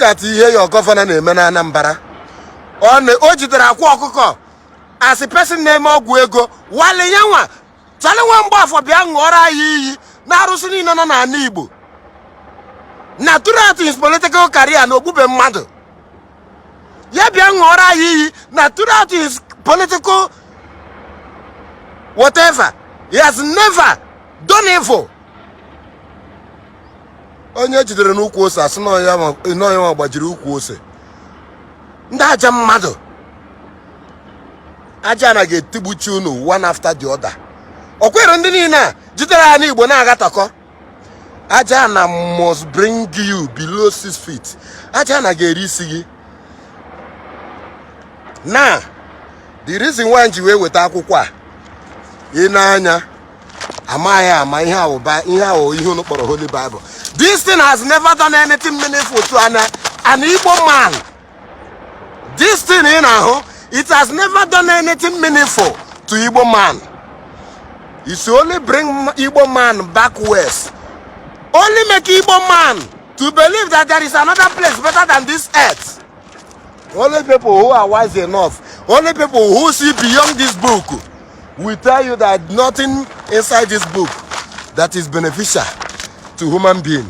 Look at ihe your governor na-eme na Anambra. Ọ na o jidere Akwa Ọkụkọ as a person na-eme ọgwụ ego. Wale ya nwa Charlie nwa Mgbafọ bịa ṅụọrọ anyị iyi na arụsị niile nọ n'ala Igbo na throughout his political career na ogbube mmadụ. Ya bịa ṅụọrọ anyị iyi na throughout his political whatever, he has never done evil. Onye ejidere n'ukwu ose, asị na ọya nwa gbajiri ukwu ose. Ndị aja mmadụ, aja anaghị etigbuchi unu one after the other. O kwere ndị niile a jidere ha n'Igbo na-agatọkọ. Aja na must bring you below 6 feet. Aja na ga-eri isi gị. Na the reason why ji wee weta akwụkwọ a, ị na-anya amaghị ama ihe ahụ, ihe ahụ, ihe unu kpọrọ Holy Bible. This thing has never done anything meaningful to an Igbo man. This thing ị na-ahụ, it has never done anything meaningful to Igbo man. It's only bring Igbo man backwards, only make Igbo man to believe that there is another place better than this earth. Only people who are wise enough, only people who see beyond this book will tell you that nothing inside this book that is beneficial to human being.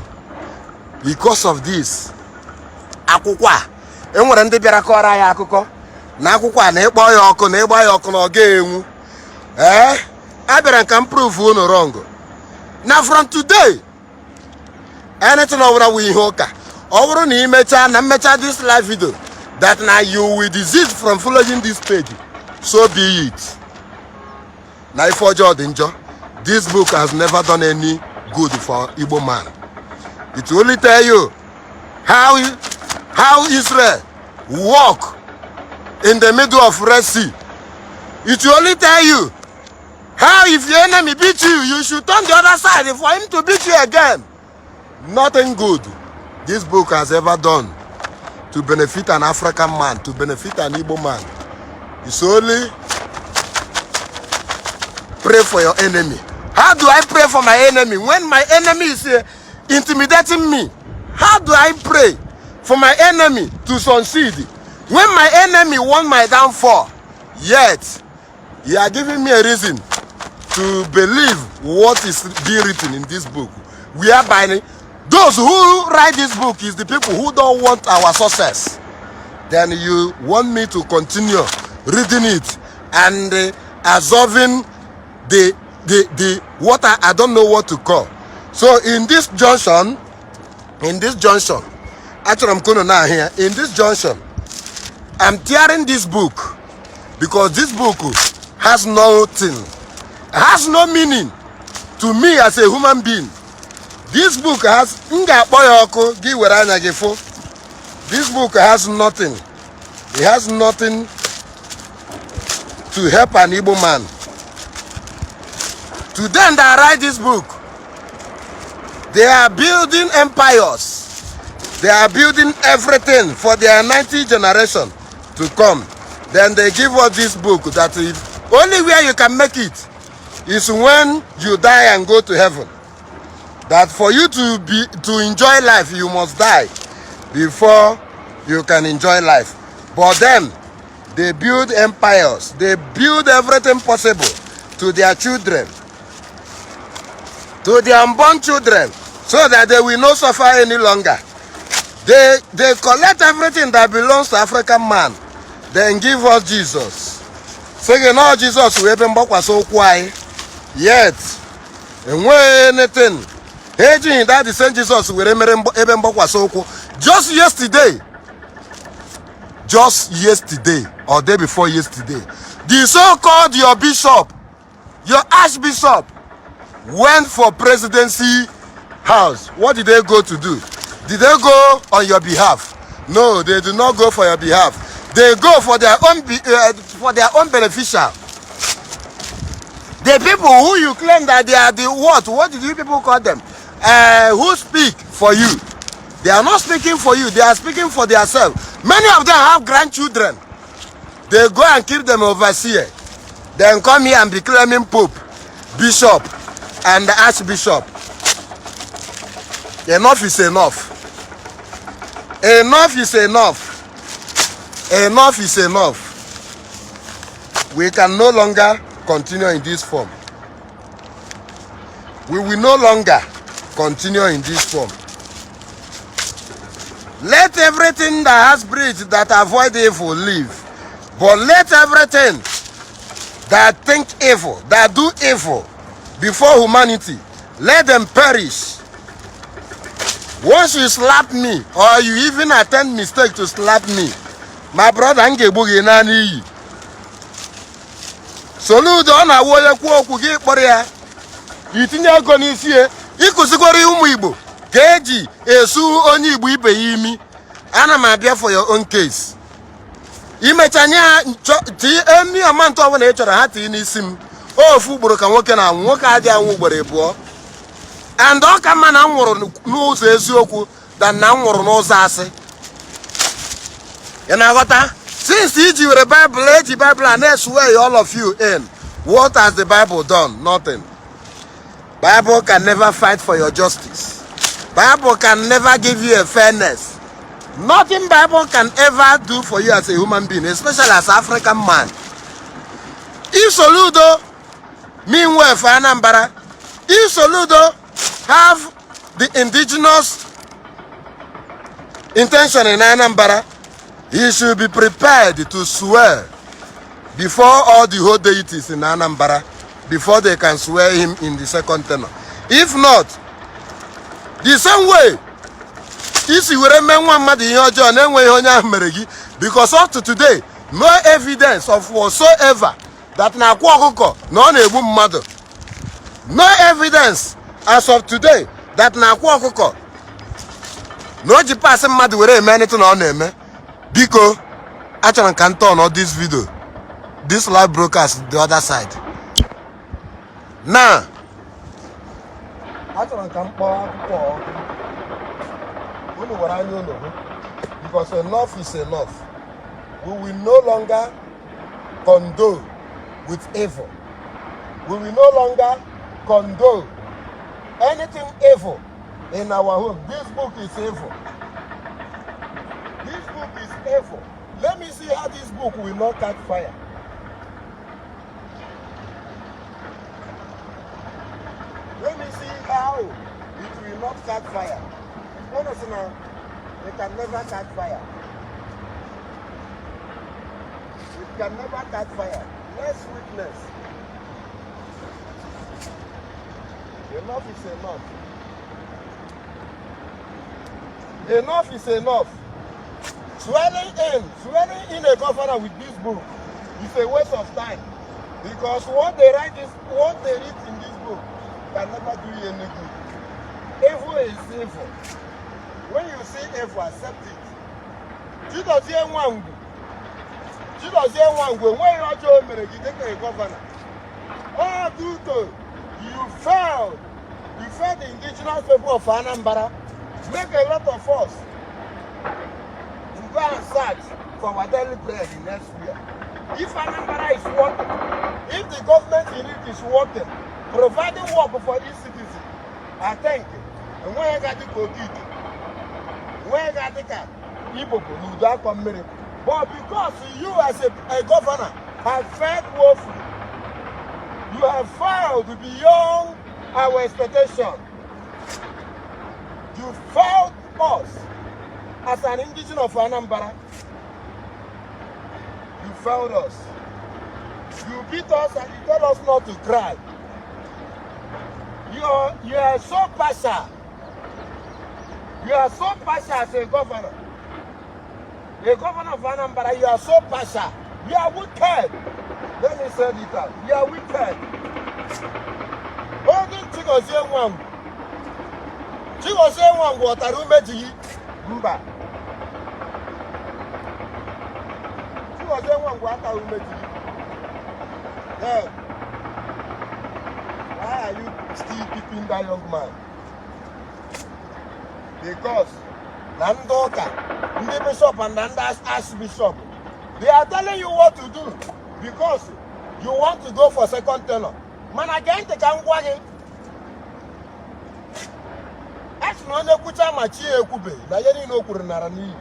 Because of this akwụkwọ a, enwere ndị bịara kọrọ anyị akụkọ na akwụkwọ a na ịkpọ ya ọkụ na ịgba ya ọkụ na ọ ga-enwu. Ee, abịara ka m prove unu wrong na from today, anything ọbụla bụ ihe ụka, ọ bụrụ na imechaa na mmecha this live video that na you will desist from following this page, so be it. Na ife ọjọọ dị njọ. This book has never done any good for Igbo man. It will only tell you how Israel walk in the middle of Red Sea. It will only tell you how if your enemy beat you, you should turn the other side for him to beat you again. Nothing good this book has ever done to benefit an African man, to benefit an Igbo man. It's only pray for your enemy. How do I pray for my enemy when my enemy is intimidating me? How do I pray for my enemy to succeed when my enemy want my downfall? Yet you are giving me a reason to believe what is being written in this book, whereby those who write this book is the people who don't want our success. Then you want me to continue reading it and absorbing the what I don't know what to call. So in this junction, achọrọ m ka unu na here, in this junction, I'm tearing this book because this book has nothing, has no meaning to me as a human being. This book has, m ga-akpọ ya ọkụ, gị were anya gị fụ. This book has nothing. It has nothing to help an Igbo man. To them that write this book, they are building empires. They are building everything for their 90 generation to come. Then they give us this book that if only where you can make it is when you die and go to heaven. That for you to enjoy life, you must die before you can enjoy life. But them, they build empires. They build everything possible to their children, to their unborn children, so that they will not suffer any longer. They collect everything that belongs to African man, then give us Jesus. Sị gị na Jizọs wee ebe mgbakwasị ụkwụ anyị. Yet, enweghị anything. Ha ejighị that the same Jesus were mere ebe mgbakwasị ụkwụ. Just yesterday or day before yesterday, the so-called your bishop, your archbishop, went for presidency house. What did they go to do? Did they go on your behalf? No, they do not go for your behalf. They go for their own beneficial. The people who you claim that they are the what? What did you people call them? Who speak for you? They are not speaking for you. They are speaking for themselves. Many of them have grandchildren. They go and keep them overseer. Then come here and be claiming pope, bishop, and archbishop. Enough is enough. Enough is enough. Enough is enough. We can no longer continue in this form. We will no longer continue in this form. Let everything that has breath that avoid evil live, but let everything that think evil, that do evil before humanity, let them perish. Once you slap me or you even attempt mistake to slap me, my brother, m ga-egbu gị naanị iyi. Soludo, ọ na-awụ onye kwuo okwu, gị kpọrọ ya itinye ego n'isi ya. Ịkụzikwara ụmụ Igbo ka eji esu onye Igbo ibe ya imi. Ana m abịa for your own case. Imecha nye ha tie emi amount ọbụla ị chọrọ ha tinye n'isi m. Ofu ugboro ka nwoke na-anwụ, nwoke adịghị anwụ ugboro abụọ. And ọ ka mma na m nwụrụ n'ụzọ eziokwu than na m nwụrụ n'ụzọ asị. Ị na-aghọta? Since iji were Bible, eji Bible a na-eswear all of you in, what has the Bible done? Nothing. Bible can never fight for your justice. Bible can never give you a fairness. Nothing Bible can ever do for you as a human being, especially as African man. If Soludo meanwhile for Anambra, if Soludo have the indigenous intention in Anambra, he should be prepared to swear before all the whole deities in Anambra before they can swear him in the second tenure. If not, the same way isi were mee nwa mmadụ ihe ọjọọ na-enweghị onye ahụ mere gị, because up to today, no evidence of whatsoever that na Akwa Ọkụkọ na ọ na-egbu mmadụ. No evidence as of today that na Akwa Ọkụkọ na o ji pasị mmadụ were eme anything na ọ na-eme. Biko, achọrọ m ka m turn this video, this live broadcast, the other side. Now achọrọ m ka m kpọọ akwụkwọ ọkụ, unu were anya unu hụ, because enough is enough. We will no longer condone with evil. We will no longer condone anything evil in our home. This book is evil. This book is evil. Let me see how this book will not catch fire. Let me see how it will not catch fire. Honestly now, it can never catch fire. It can never catch fire. Let's witness. Enough is enough. Enough is enough. Swearing in a governor with this book is a waste of time, because what they write is what they read in this book can never do you any good. Evil is evil. When you see evil, accept it. Chidozie Nwangwu, Chidozie Nwangwu, enweghị ihe ọjọọ o mere gị dịka a governor. All due to you failed. You failed the indigenous people of Anambra. Make a lot of us to go and search for our daily bread in elsewhere. If Anambra is working, if the government in it is working, providing work for each citizen, I think enweghị ga-adị ka Okike, enweghị ga-adị ka Ibobo na udo akọ mmiri. But because you as a governor have failed woefully, you have failed beyond our expectation. You failed us as an indigenous of Anambra. You failed us. You beat us and you tell us not to cry. You are so partial. You are so partial as a governor. A governor of Anambra, you are so partial. You are wicked. Let me say it out. You are wicked. Holding Chigozie Nwangwu. Chigozie Nwangwu ọ tara umeji gị? Mba. Chigozie Nwangwu atara umeji gị. Then, why are you still keeping that young man? Because na ndị ụka, ndị bishop and na ndị archbishop, they are telling you what to do because you want to go for second tenure. Mana gee ntị ka m gwa gị, A sị na onye kwucha ma chi ya ekwubeghị, na ihe niile o kwuru nara n'iyi.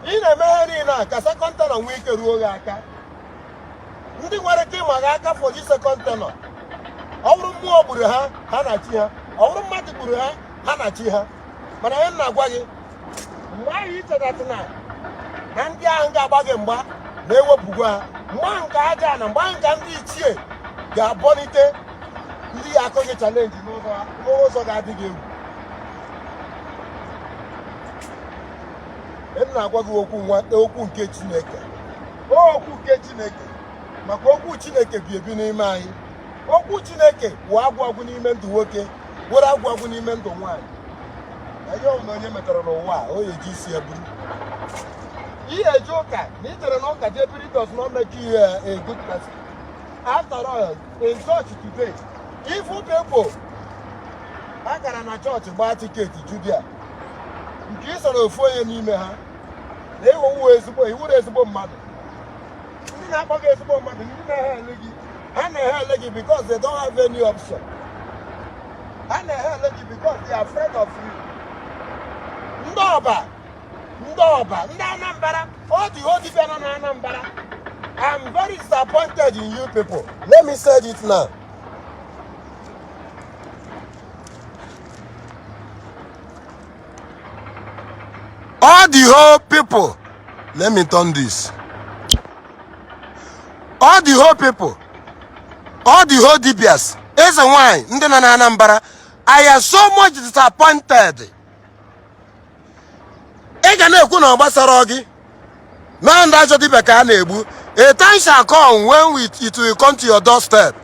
Ị na-eme ihe niile a ka second tenure nwee ike ruo gị aka. Ndị nwere ike ịma gị aka for this second tenure, ọ bụrụ mmụọ gburu ha, ha na chi ha. Ọ bụrụ mmadụ gburu ha, ha na chi ha. Mana ihe m na-agwa gị, mgbe ahụ i chetatụ na ndị ahụ ga-agba gị mgba na-ewepụgo ha, mgbe ahụ ka aja na mgbe ahụ ka ndị ichie ga-abọlite ndị ya akụ gị challenge n'ụzọ ga-adị gị egwu. M na-agwa gị okwu nwa, okwu nke Chineke, okwu nke Chineke, maka okwu Chineke bi ebi n'ime anyị. Okwu Chineke wụ agwụ agwụ n'ime ndụ nwoke, were agwụ agwụ n'ime ndụ nwaanyị. Na ihe ọbụla onye metara n'ụwa a, o eji isi ya buru. Ihe eje ụka na ijere na ụka jee biri does not make you a good person. After all, in church today, evil people ha gara na chọọchị gbaa ticket Judea nke ị soro ofu onye n'ime ha na ịghọwo ezigbo iwuru ezigbo mmadụ. Ndị na-akpọ gị ezigbo mmadụ, ndị na-ehe ele gị, ha na-ehe ele gị because they don't have any option. Ha na-ehe ele gị because they are afraid of you. Ndị ọba, ndị ọba, ndị Anambra, ọ dị dibịa nọ na Anambra, I'm very disappointed in you people. Let me say it now. All the whole people, let me turn this. All the whole people, all the whole dibias, eze nwanyị, ndị nọ na Anambra, I am so much disappointed. Ị ga na-ekwu na ọ gbasara gị na ndị ajọ dibịa ka a na-egbu. A time shall come when it will come to your doorstep.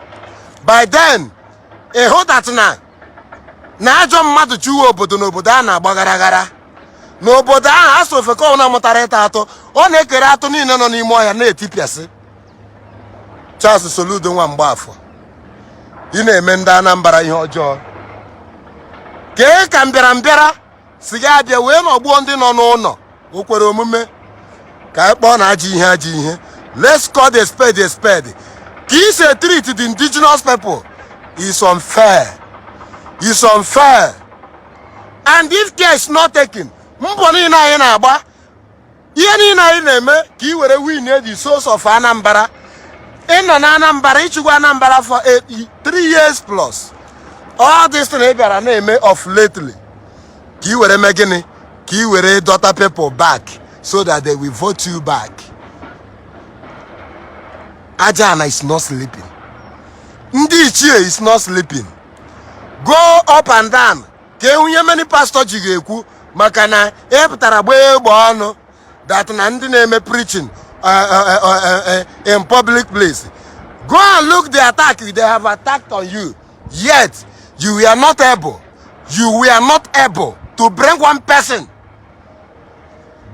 By then, ị hụ that na ajọ mmadụ chụwa obodo, n'obodo a na-agba gara gara n'obodo ahụ. Asụ ofeke ọbụla mụtara ịta atụ, ọ na-ekere atụ niile nọ n'ime ọhịa na-etipịasị. Charles Soludo nwa Mgbafọ, ị na-eme ndị Anambra ihe ọjọọ. Kee ka mbịara mbịara si gị abịa wee nọgbuo ndị nọ n'ụlọ? O kwere omume ka anyị kpọọ na ajọ ihe ajọ ihe. Let's call the spade a spade. Ka i si treat the indigenous people is unfair, is unfair. And if care is not taken, mbọ niile anyị na-agba, ihe niile anyị na-eme ka ị were win the souls of Anambra, ị nọ na Anambra, ịchịkwa Anambra for 3 years plus, all this thing ị bịara na-eme of lately ka ị were mee gịnị? Ka ị were dọta people back so that they will vote you back. Aja ana is not sleeping. Ndị ichie is not sleeping. Go up and down ka ehunye many pastor ji ga-ekwu maka na ị pụtara gbaa egbe ọnụ that na ndị na-eme preaching in public place. Go and look the attack they have attacked on you, yet you were not able to bring one person.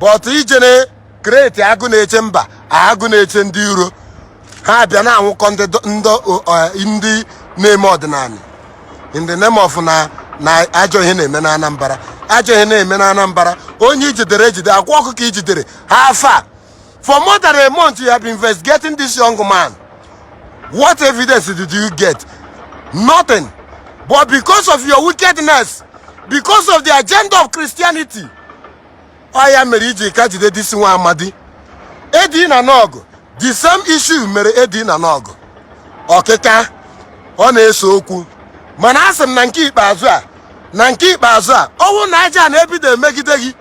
But ijene create agụ na-eche mba, agụ na-eche ndị iro, ha bịa na-anwụkọ ndị na-eme ọdịnala in the name of na ajọ ihe na-eme na Anambra, ajọ ihe na-eme na Anambra. Onye ijidere ejide, akwa ọkụkọ ijidere ha afa. For more than a month you have been investigating this young man. What evidence did you get? Nothing. But because of your wickedness, because of the agenda of Christianity, ọ ya mere iji ka jide this nwa amadi edi na n'ọgụ. The same issue mere edi na n'ọgụ ọkịka ọ na-ese okwu. Mana asị m na nke ikpeazụ a, na nke ikpeazụ a, ọnwụ na aja na-ebido emegide gị,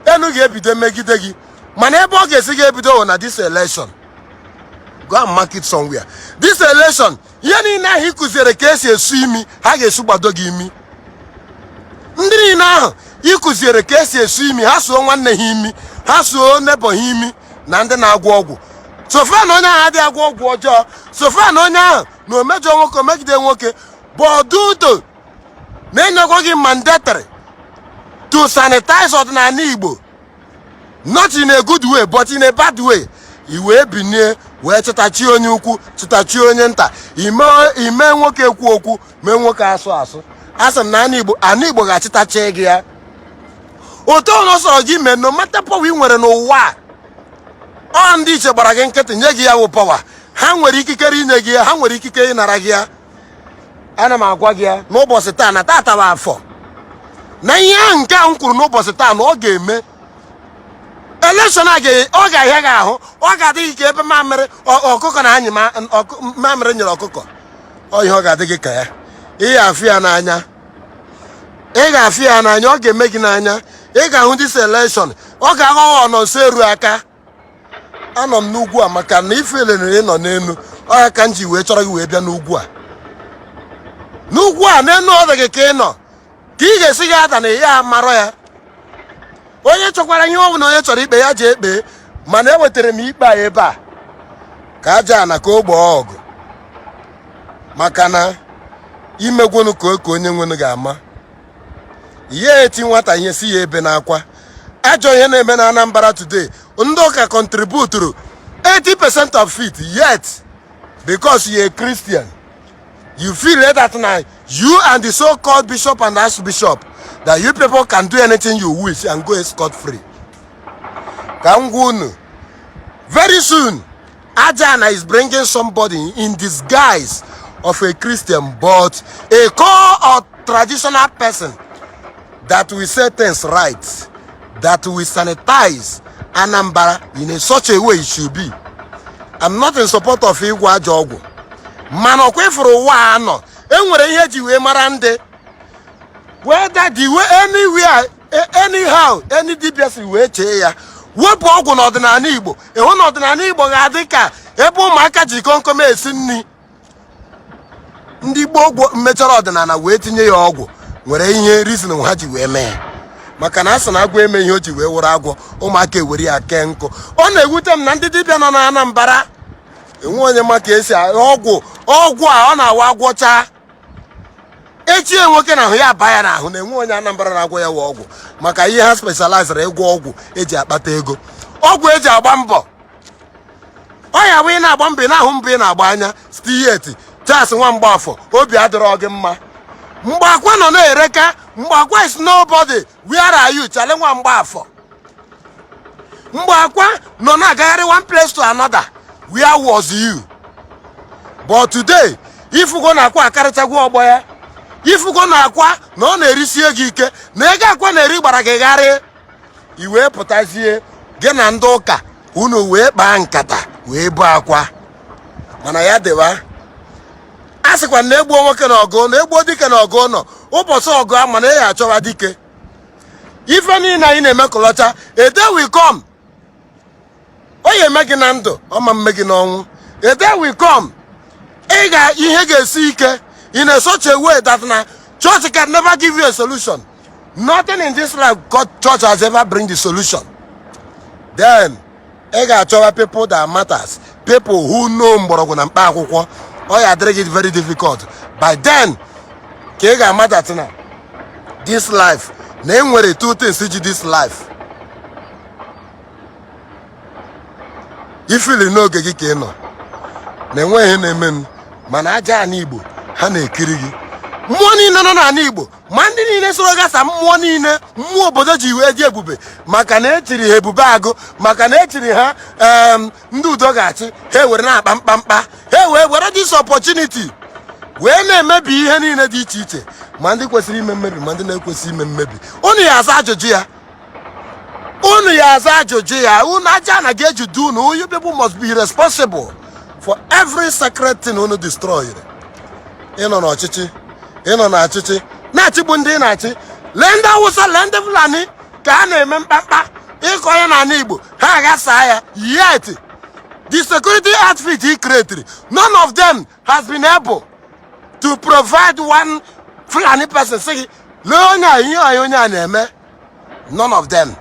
enu ga-ebido emegide gị. Mana ebe ọ ga-esi ga-ebido wụ na this election. Go and mark it somewhere, this election. Ihe niile ahụ ị kụziere ka esi esu imi, ha ga-esu gbado gị imi. Ndị niile ahụ ị kụziere ka esi esu imi, ha suo nwanne ha imi, ha suo neighbour ha imi. Na ndị na-agwọ ọgwụ, so far na onye ahụ adịghị agwọ ọgwụ ọjọọ, so far na onye ahụ na omejọ nwoke, omegide nwoke, bọdudo na-enyekwa gị mandatory to sanitize ọdịnala Igbo, not in a good way but in a bad way, i wee binie wee chịtachi onye ukwu, chịtachi onye nta, ime nwoke ekwu okwu, mee nwoke asụ asụ. Asị m na ana Igbo, ana Igbo ga-achịtachi gị ya. Otu ọnụ sọrọ gị mee, no matter power ị nwere n'ụwa a, ọ ndị iche gbara gị nkịtị nye gị ya wụ power. Ha nwere ikikere inye gị ya, ha nwere ikike ịnara gị ya. Ana m agwa gị ya n'ụbọchị taa na tata bụ afọ. Na ihe ahụ nke ahụ m kwuru n'ụbọchị taa na ọ ga-eme election a ọ ga-ahịa gị ahụ. Ọ ga-adị gị ka ebe mamịrị ọkụkọ na anyị mamịrị nyere ọkụkọ. Ọ ihe ọ ga-adị gị ka ya. Ị ga-afụ ya n'anya, ị ga-afụ ya n'anya. Ọ ga-eme gị n'anya. Ị ga-ahụ this election, ọ ga-aghọ ọnọ nso eru aka. Anọ m n'ugwu a maka na ifele na ị nọ n'elu ọ ya ka m ji wee chọrọ gị wee bịa n'ugwu a, n'ugwu a n'elu. Ọ dị gị ka ị nọ ka ị ga-esi gị ada na ya marọ ya. Onye chọkwara ihe ọ bụla onye chọrọ ikpe ya ji ekpe, mana ewetara m ikpe a ebe a ka aja na ka o gboo ọgụ, maka na imegwonu ka onye nwenu ga-ama ihe eti nwata ihe si ya ebe n'akwa. Ajọ ihe na-eme na Anambra today, ndị ụka contributuru 80% of it. Yet because you're a Christian, you feel that now you and the so-called bishop and archbishop, that you people can do anything you wish and go scot free. Ka m gwa unu, very soon Ajana is bringing somebody in disguise of a Christian, but a core or traditional person that will say things right, that will sanitize Anambra in a such a way it should be. I'm not in support of ịgwọ ajọ ọgwụ, mana ọkwa ịfụrụ ụwa a nọ, enwere ihe eji wee mara ndị. Whether the way, anywhere, anyhow, any dibia si wee chee ya wepụ ọgwụ n'ọdịnala Igbo, ịhụ na ọdịnala Igbo ga-adị ka ebe ụmụaka ji komkom esi nri. Ndị gboo mechara ọdịnala wee tinye ya ọgwụ nwere ihe reason ha ji wee mee ya, maka na a sị na agwọ eme ihe o ji wee wụrụ agwọ, ụmụaka ewere ya kee nkụ. Ọ na-ewute m na ndị dibịa nọ na Anambra enwe onye ma ka esi ọgwụ. Ọgwụ a ọ na-awa agwọcha echie nwoke na ahụ ya aba ya n'ahụ, na enwe onye Anambra na-agwọ ya wa ọgwụ, maka ihe ha specializere ịgwọ ọgwụ eji akpata ego, ọgwụ eji agba mbọ. Ọ ya bụ ị na-agba mbọ, ị na-ahụ mbọ ị na-agba anya steeti. Charles nwa Mgbafọ, obi adịrọ gị mma. Mgbe akwa nọ na-ereka, mgbe akwa is nobody, where are you, Charlie nwa Mgbafọ? Mgbe akwa nọ na-agagharị one place to another, where was you? But today, ifugo na akwa akarịchagwo ọgbọ ya, ifugo na akwa na ọ na-erisie gị ike, na ego akwa na-eri gbara gị gharị, i wee pụtazie gị na ndị ụka unu wee kpaa nkata wee bụ akwa. Mana ya dịwa, a sịkwa na egbuo nwoke na ọgụ na egbuo dike na ọgụ nọ ụbọchị ọgụ a, mana ya achọwa dike. Ife niile anyị na-eme kọlọcha, a day will come, o ya eme gị na ndụ, ọma mme gị n'ọnwụ. A day will come, ị ga ihe ga-esi ike in a such a way that na church can never give you a solution. Nothing in this life God church has ever bring the solution. Then ị ga-achọwa people that matters, people who know mgbọrọgwụ na mkpa akwụkwọ. Ọ ya adịrị gị very difficult by then, ka ị ga-ama that na this life na e nwere two things ji this life. Ifili n'oge gị ka ị nọ na enweghị ihe na-eme m, mana aja ana Igbo ha na-ekiri gị. Mmụọ niile nọ n'ala Igbo, ma ndị niile soro gasa mmụọ niile, mmụọ obodo ji wee dị ebube, maka na etiri ha ebube agụ, maka na etiri ha ndị udo ga-achị ha, ewere na-akpa mkpamkpa ha, wee were this opportunity wee na-emebi ihe niile dị iche iche, ma ndị kwesịrị ime mmebi, ma ndị na-ekwesịghị ime mmebi. Unu ya aza ajụjụ ya, unu ya aza ajụjụ ya. Unu aja na ga-ejide unu. You people must be responsible for every sacred thing unu destroyed. Ịnọ n'ọchịchị, ịnọ n'achịchị na-achịgbu ndị ị na-achị. Lee ndị Awụsa, lee ndị Fulani ka ha na-eme mkpamkpa ịkọ ya n'ala Igbo, ha aghasaa ya. Yet the security outfit he created, none of them has been able to provide one Fulani person sị gị lee onye a, ihe a onye a na-eme. None of them.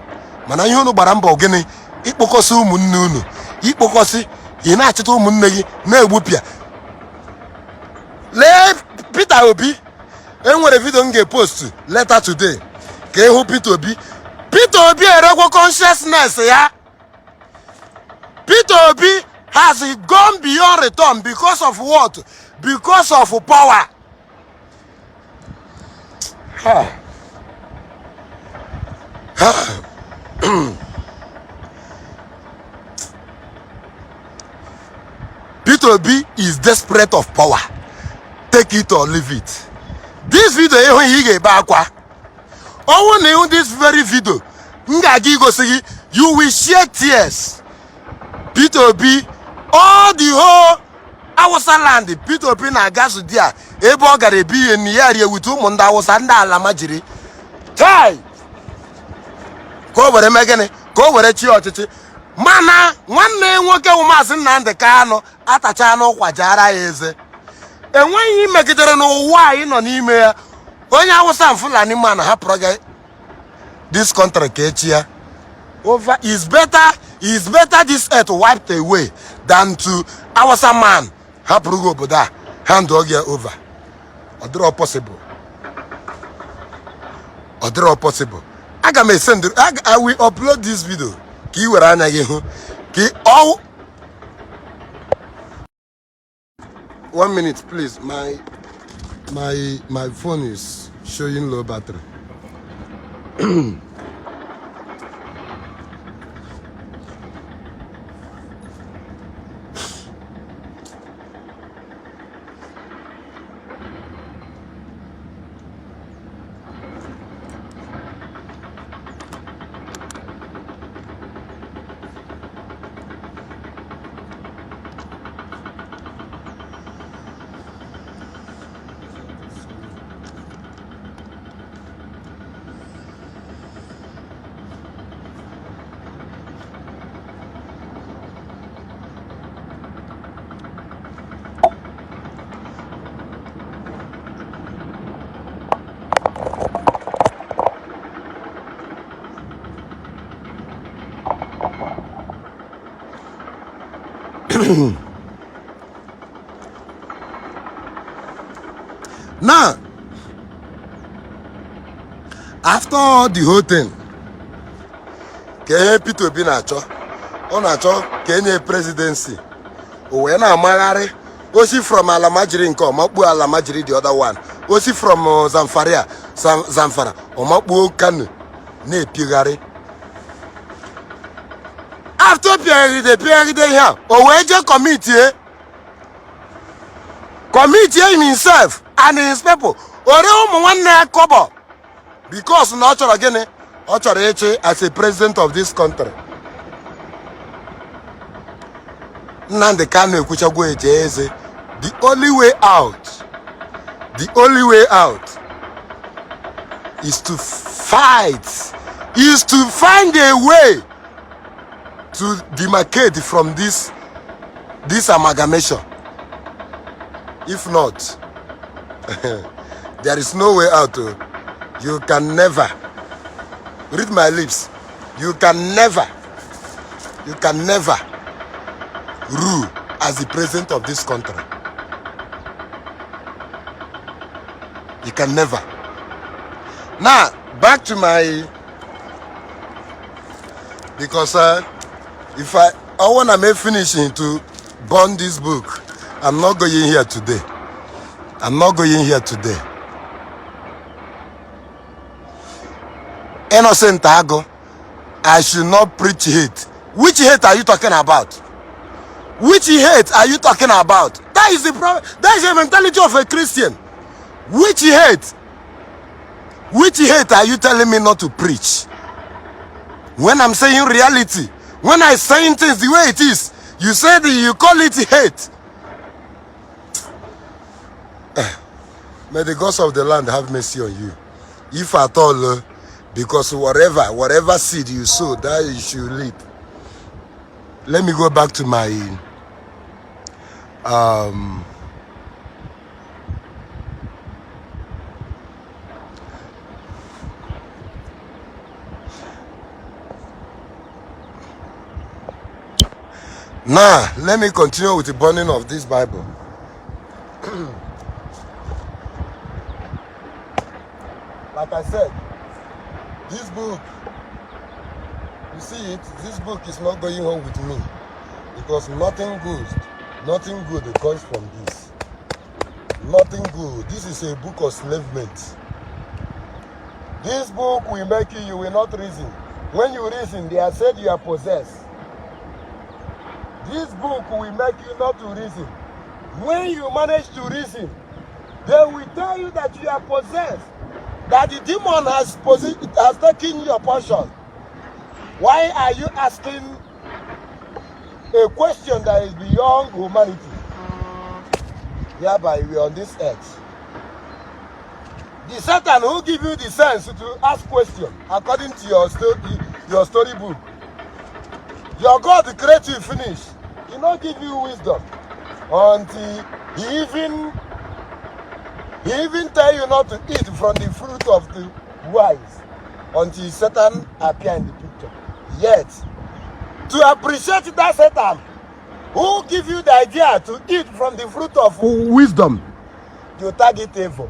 Mana ihe unu gbara mbọ gịnị? Ịkpọkọsị ụmụnne unu, ịkpọkọsị, ị na-achịta ụmụnne gị na-egbupịa. Lee Peter Obi, enwere video m ga-epost later today ka ịhụ Peter Obi. Peter Obi eregwo consciousness ya. Peter Obi has gone beyond return. Because of what? Because of power. Ha. Ha. Peter Obi is desperate of power. Take it or leave it. This video ịhụ ihe ị ga-ebe akwa. Ọnwụ na ịhụ this very video m ga-aga igosi gị, you will shed tears. Peter Obi, all the whole Awụsa land, Peter Obi na-agazu dia ebe ọ gara ebi ihe nni ya rie with ụmụ ndị Awụsa ndị alamajiri tai ka o were mee gịnị, ka o were chịa ọchịchị. Mana nwanne ya nwoke wụ Maazị Nnamdi Kanu atacha n'ụkwa jara ya eze. Enweghị ihe megidere n'ụwa anyị nọ n'ime ya. Onye Awụsa, Fulani man hapụrụ gị this country ka echi ya over. Is better this earth wiped away than to Awụsa man hapụrụ gị obodo a, hand gị over. Ọ dịrọ possible, ọ dịrọ possible. Aga m esend, I will upload this video ka ị were anya gị hụ ka ọ. One minute, please. My phone is showing low battery. Now, after all the whole thing, ka ihe Peter Obi na-achọ, ọ na-achọ ka enye presidency. O wee na-amagharị osi from alamajiri nke ọmakpuo alamajiri, the other one osi from Zamfara, Zamfara ọmakpuo Kano, na-epigharị. After pịaghide pịaghide ihe a, o wee jee commitie himself and his people, ore ụmụ nwanne ya kọbọ, because na ọ chọrọ gịnị? Ọ chọrọ ịchị as a president of this country. Nnamdi Kanu ekwuchagwo eje eze. The only way out, the only way out is to fight, is to find a way to demarcate from this amalgamation. If not, there is no way out, oh. You can never, read my lips, you can never, you can never rule as the president of this country. You can never. Now back to my, because if I want to make finishing to burn this book, I'm not going here today. I'm not going here today. Innocent Ago, I should not preach hate. Which hate are you talking about? Which hate are you talking about? That is the problem. That is the mentality of a Christian. Which hate? Which hate are you telling me not to preach? When I'm saying reality, when I saying things the way it is, you say that you call it hate. May the gods of the land have mercy on you. If at all, because whatever seed you sow, that you should reap. Let me go back to my. Now, let me continue with the burning of this Bible. Like I said, this book, you see it, this book is not going home with me because nothing good comes from this. Nothing good. This is a book of slavement. This book will make you, you will not reason. When you reason, they are said you are possessed. This book will make you not to reason. When you manage to reason, they will tell you that you are possessed. That the demon has taken your portion. Why are you asking a question that is beyond humanity? Hereby we are on this earth. The Satan who give you the sense to ask question according to your storybook. Your God create you finish. He not give you wisdom until he even tell you not to eat from the fruit of the wise until Satan appear in the picture. Yet, to appreciate that Satan who give you the idea to eat from the fruit of wisdom, you target evil.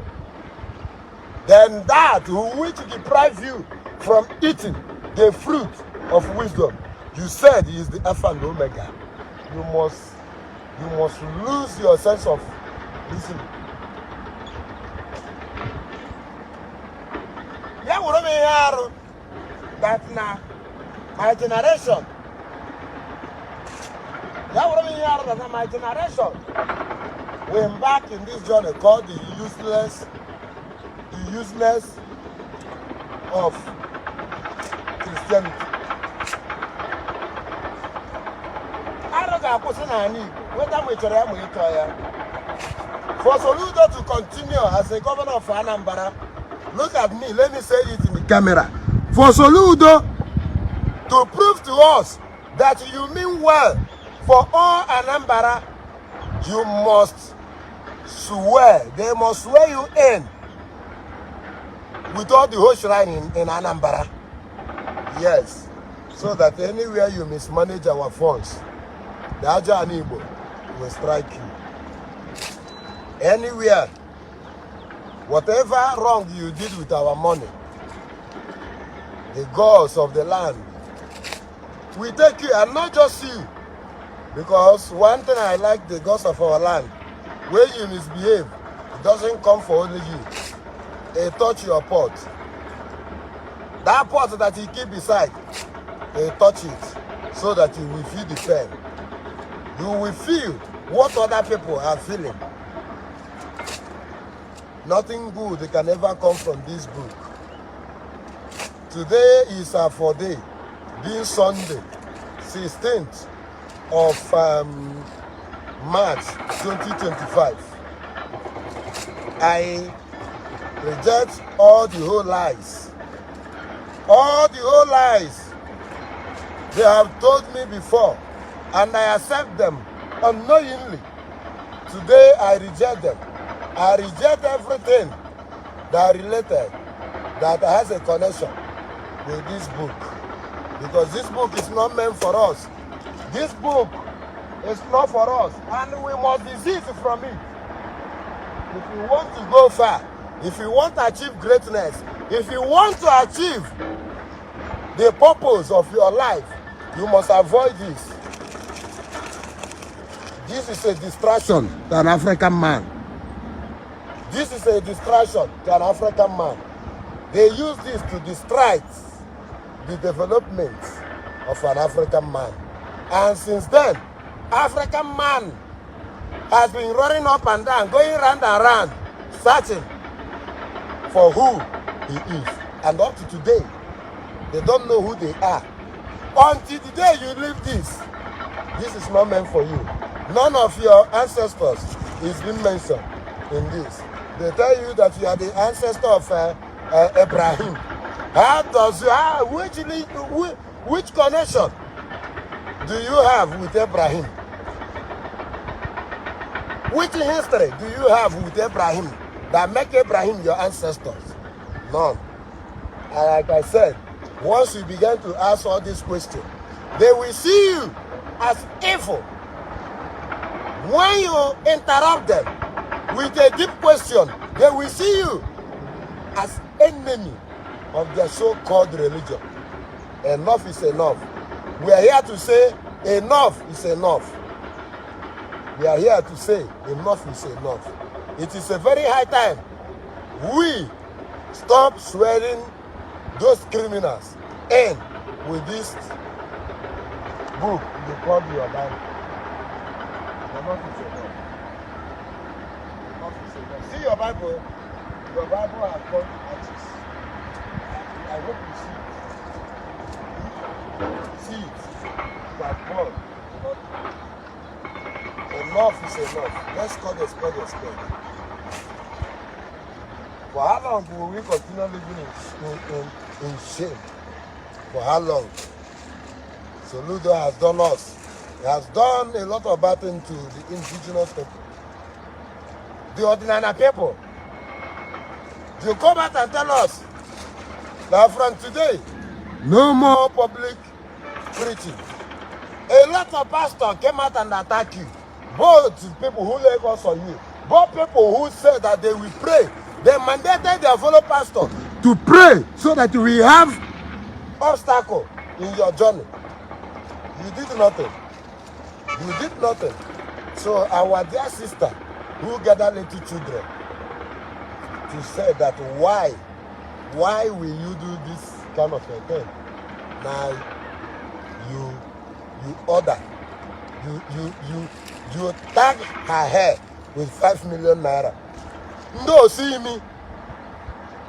Then that which deprive you from eating the fruit of wisdom, you said he is the Alpha and Omega. You must lose your sense of reasoning. Ya wụrụ m ihe arụ that na my generation, ya wụrụ m ihe arụ that na my generation we embark in this journey called the useless of Christianity. Arụ ga-akwụsị n'ala Igbo, whether ma ị chọrọ ya ma ị chọọ ya. For Soludo to continue as a governor of Anambra, look at me, let me say it in the camera. For Soludo to prove to us that you mean well for all Anambra, you must swear, they must swear you in with all the whole shrine in Anambra. Yes, so that anywhere you mismanage our funds, the Aja Igbo will strike you. Anywhere, whatever wrong you did with our money, the gods of the land will take you, and not just you. Because one thing I like the gods of our land, when you misbehave, it doesn't come for only you. They touch your pot. That pot that you keep beside, they touch it so that you will feel the pain. You will feel what other people are feeling. Nothing good can ever come from this book. Today is our day, being Sunday, 16th of March 2025. I reject all the whole lies. All the whole lies they have told me before, and I accept them unknowingly. Today I reject them. I reject everything that related, that has a connection with this book. Because this book is not meant for us. This book is not for us, and we must desist from it. If you want to go far, if you want to achieve greatness, if you want to achieve the purpose of your life, you must avoid this. This is a distraction to an African man. This is a distraction to an African man. They use this to distract the development of an African man. And since then, African man has been running up and down, going round and round, searching for who he is. And up to today, they don't know who they are. Until the day you leave this, this is not meant for you. None of your ancestors is being mentioned in this. They tell you that you are the ancestor of Abraham. How does you, how, which connection do you have with Abraham? Which history do you have with Abraham that make Abraham your ancestors? None. And like I said, once you begin to ask all these questions, they will see you as evil. When you interrupt them with a deep question, they will see you as enemy of their so-called religion. Enough is enough. We are here to say enough is enough. We are here to say enough is enough. It is a very high time we stop swearing those criminals in with this book you call your Bible. Enough is enough. Enough is enough. See your Bible. Your Bible has gone to ashes. I hope you see it. See it. It has gone. Enough is enough. Let's call a spade a spade. For how long will we continue living in shame? For how long? Soludo has done us. He has done a lot of bad things to the indigenous people. The ordinary people. You come out and tell us that from today, no more public preaching. A lot of pastors came out and attack you. Both people who lay hands on you, both people who said that they will pray. They mandated their fellow pastor to pray so that you will have obstacle in your journey. You did nothing. You did nothing. So our dear sister who gathered little children to say that why will you do this kind of a thing? Now you order, you tag her hair with ₦5 million. Ndị osu imi,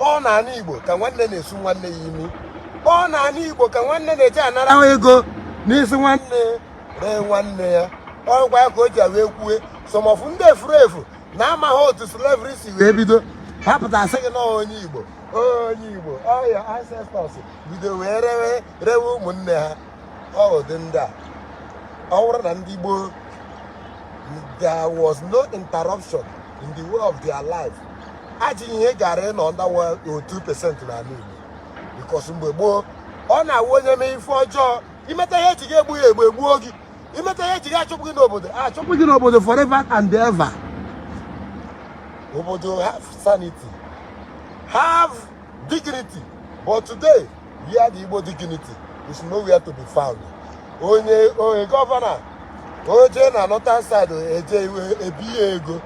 ọ na-ana Igbo ka nwanne na-esu nwanne ya imi. Ọ na-ana Igbo ka nwanne na-eji anara ego n'isi nwanne ree nwanne ya. Ọgwa ya ka o ji wee kwue some of ndị efuru efu na-amaghị otu slavery si wee bido. Ha pụtara sị gị na onye Igbo, onye Igbo, ọ ya ancestors bido wee rewe rewe ụmụnne ha. Ọ ụdị ndị a, ọ bụrụ na ndị gboo, there was no interruption in the way of their life, ajọ ihe gara ịnọ under 2% n'ala Igbo, because mgbe gboo, ọ na-awụ onye mee ife ọjọọ, imeta ihe eji ga egbu ya egbu, egbuo gị. Imeta ihe eji ga achụpụ gị n'obodo, achụpụ gị n'obodo forever and ever. Obodo have sanity, have dignity, but today, where the Igbo dignity is nowhere to be found. Onye governor oje na northern side eje iwe ebi ya ego.